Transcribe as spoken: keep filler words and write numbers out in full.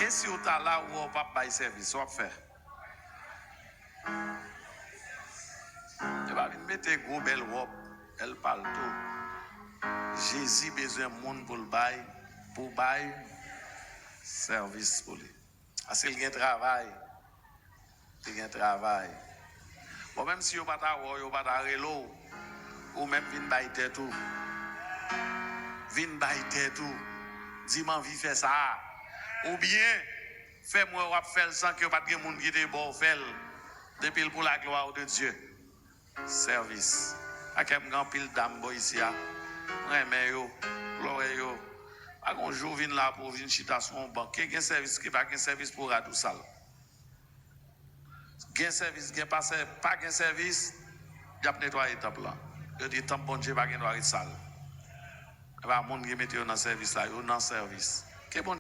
E si w ta la, ou wè w p ap bay sèvis, sa w ap fè? Yo pa vin mete gwo bèl wòb, bèl palto. Jezi bezwen moun pou l bay, pou bay sèvis pou li. Paske l gen travay. Li gen travay. Bon, menm si yo pa ta wè w, yo pa ta rele w, ou menm vin bay tèt ou. Vin bay tèt ou. Di m anvi fè sa. Oubyen, fè m wè w ap fè l san ke pa t gen moun ki te ba w fè l. Depi l pou la gloire de Dieu. Sèvis. Akè m gen anpil dam bò isi a. M renmen yo. Lè w wè yo. Pa gon jou w vin la pou w vin chita sou yon bank. Ke gen sèvis, ke pa gen sèvis pou rad ou sal. Gen sèvis, gen pa sè-, pa gen sèvis, y ap netwaye tanp lan. Yo di tanp Bondye pa gen dwa ret sal. E pa moun ki mete yo nan sèvis la, yo nan sèvis. Ke Bondye